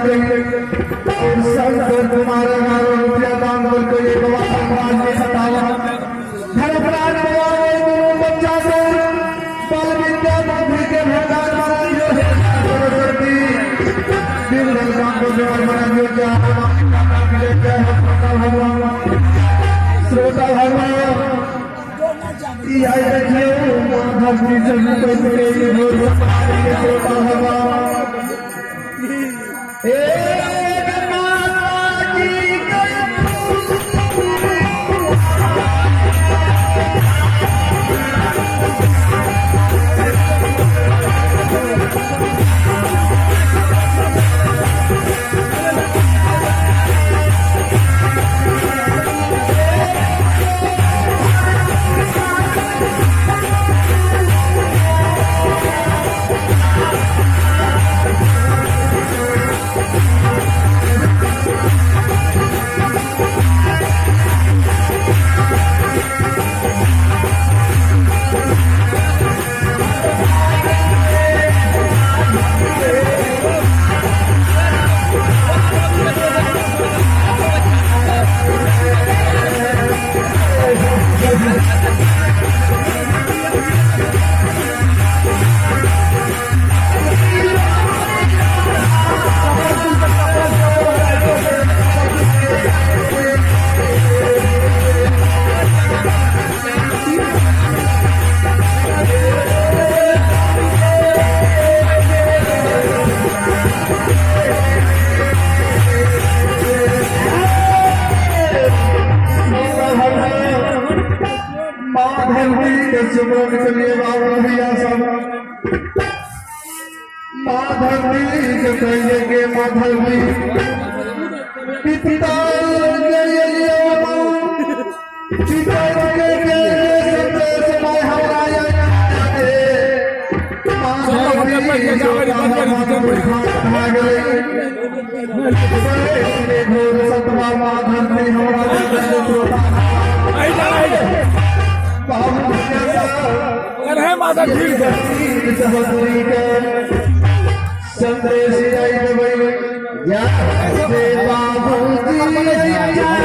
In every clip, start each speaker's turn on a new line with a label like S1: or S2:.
S1: देलकै और शंकर कुमार 11 रुपया दान देलकै। एक बार भगवान के सतावा धर्मराज बाबा ओहि दुनू बच्चा के बल विद्या बुद्धि के भंडार बना दियौ। हे सरस्वती, दिन भर काम को बीमार बना दियौ। जय जय जय हो श्रोता भगवान, श्रोता भगवान। ई आइ देखियौ माँ धरती से निकलि के ई भोर के श्रोता भगवान। ए माता जी के माँ धरती के सिमरन के लिए बाबू भैया सब माँ धरती के कहिए के माँ धरती पिता के माँ पिता के संदेश में हमरा माँ धरती भए गेलै घोर सतवा माँ धरती हमरा
S2: अरे माता ठीक है।
S1: संदेश आई देबै या से बाबूजी।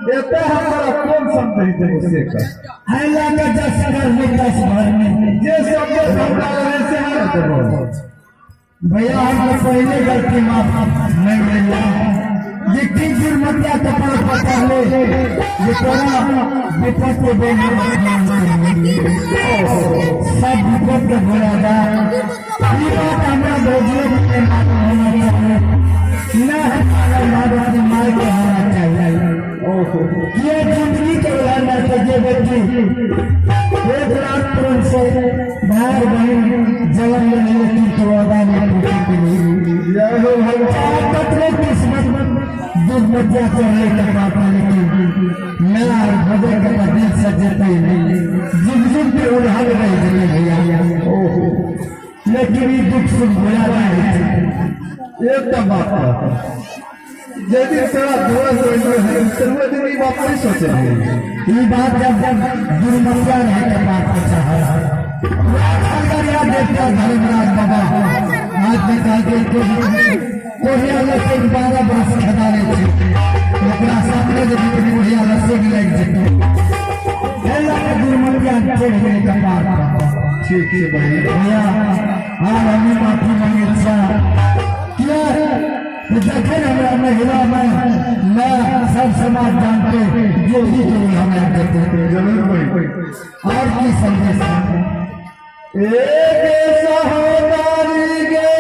S1: एते हमरा कोन संदेश देबो से कह।
S3: हैला के जस कर में दस भर में
S1: जे संदेश हमरा रहे से हम देबो।
S3: भैया हमको पहले गलती माफ नहीं मिला जे की दुर्मतिया कपाल पता ले ये तोरा विपद के बोल सब विपद के भोला दा। ई बात हमरा भौजियों के मालूम होना चाहिए न हमारा माँ बाप के माय के होना चाहिए। ये जिंदगी के उदाहरण के जे व्यक्ति एक रात प्रेम से भाई बहन जलन में नहीं लेकिन तो अदा नहीं टूटी नहीं।
S1: जय हो भगवान।
S3: कतरे किस्मत दूध मतिया चढ़े के बात लेकिन मैं और भजन के दिल से जेते जुग जुग के उलहन रह गेलै भैया। लेकिन ई दुख सुख भुला नहीं।
S1: एकटा बात कह, जे दिन तोरा दोस्त होइल है तोरा दिन ई बात नहीं सोचे रही।
S3: ई बात जब जब दुर्मतिया रहे के बात को चाह याद देखता धर्मराज बाबा आज मैं कह के कोहिया लस्सी 12 बरस खेदारे छी ओकरा सामने जे कोहिया लस्सी लागि जेतै दुर्मतिया चढ़ि गेलै कपार पर।
S1: ठीक छै बहिन।
S3: भैया आब हमें माफी मांगे छियै किया जखन हमरा महिला में मैं सब समाज जानते जो भी जो हमें देते
S1: जरूर बहिन।
S3: और की संदेश है?
S1: एक सहोदारी गई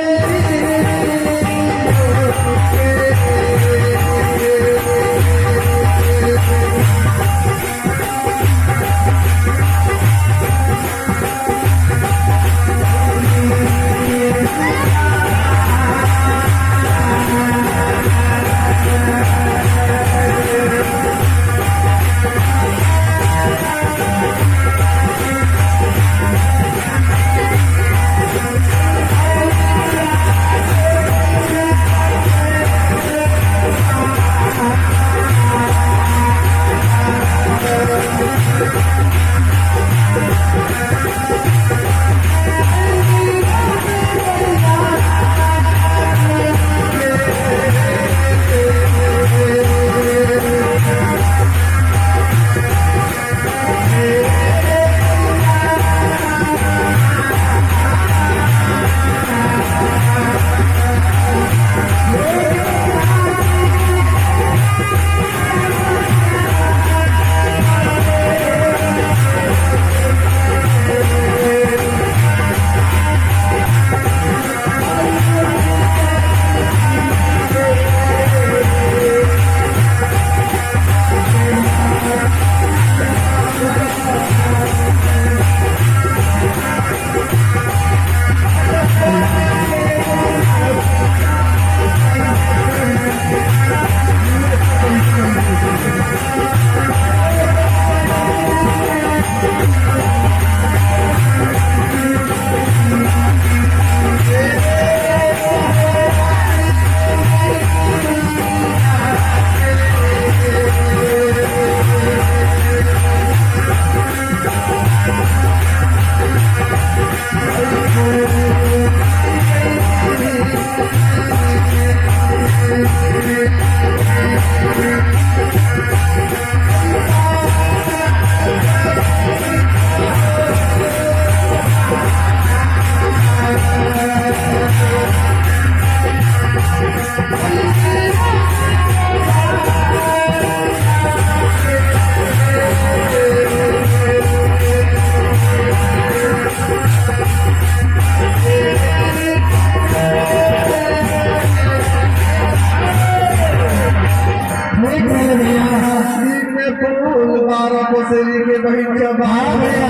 S1: के बहिन जब
S3: हाँ भैया,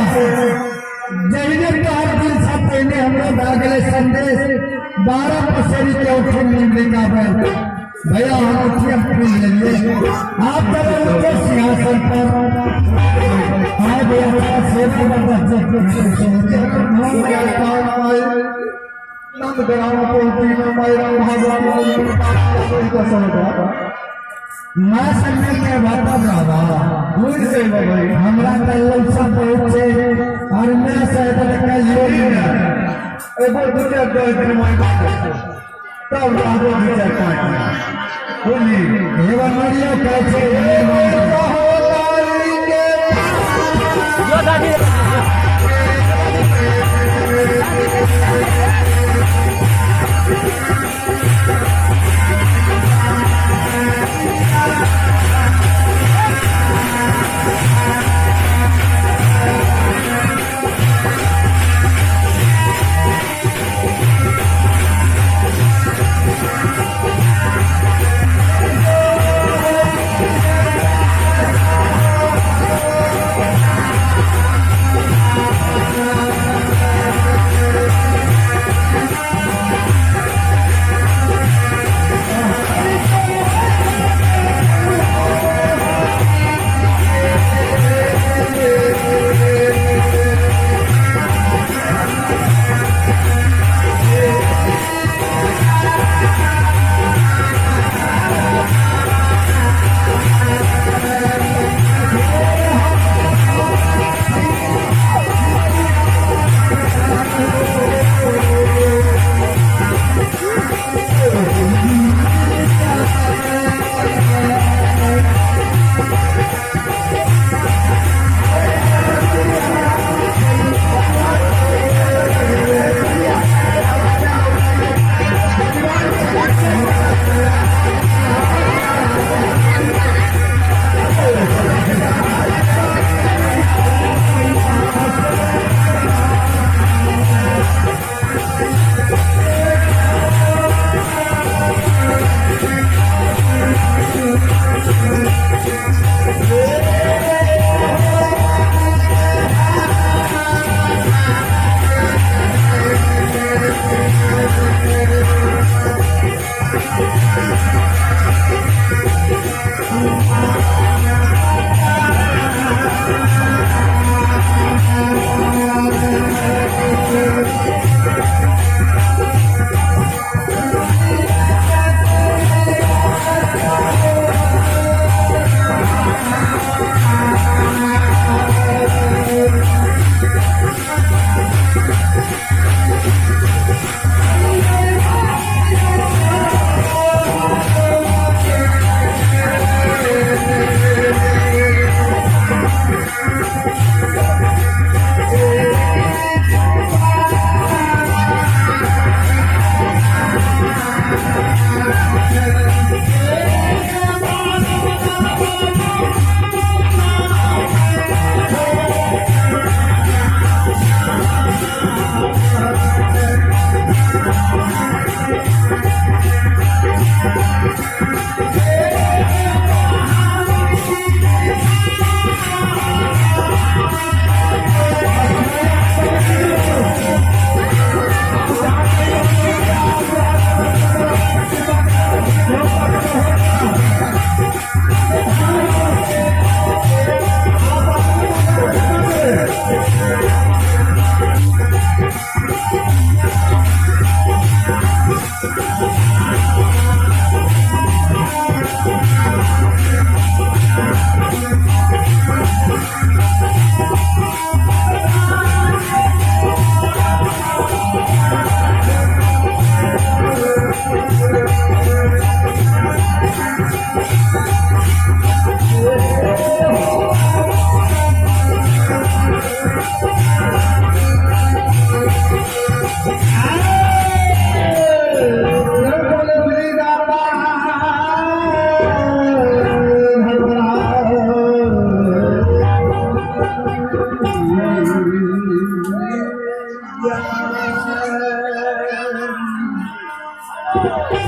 S3: जहिने तोहर दिन से पहले हमरा भए गेलै संदेश 12 पसेरी के उठे नींद का भैया, हम उठिए, हम पी लेलिए। आप जब उठे सिंहासन पर। हाँ भैया, तोरा सेवा जबरदस्त।
S1: नंद ग्राम पहुंची में माई राम भगवान
S3: माँ संगे के भाता बाबा
S1: भूल से भाई।
S3: हमरा तऽ लौसा बहुत छै और मैं से तऽ कहियो नहि।
S1: एगो दू चार 10 दिन माई तब रहबो दू चार 5 दिन, बुझली?
S3: एगो मरियो कहै छै।
S2: जो दादी।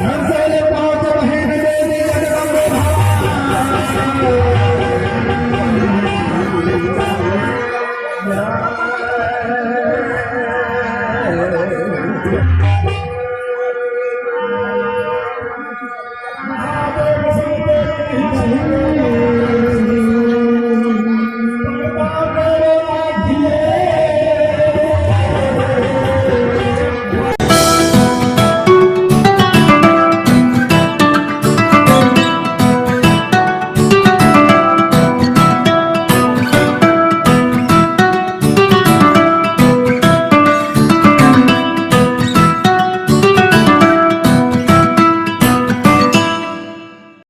S1: हम पहले पहुंच बहिन देवी जगदम्बे।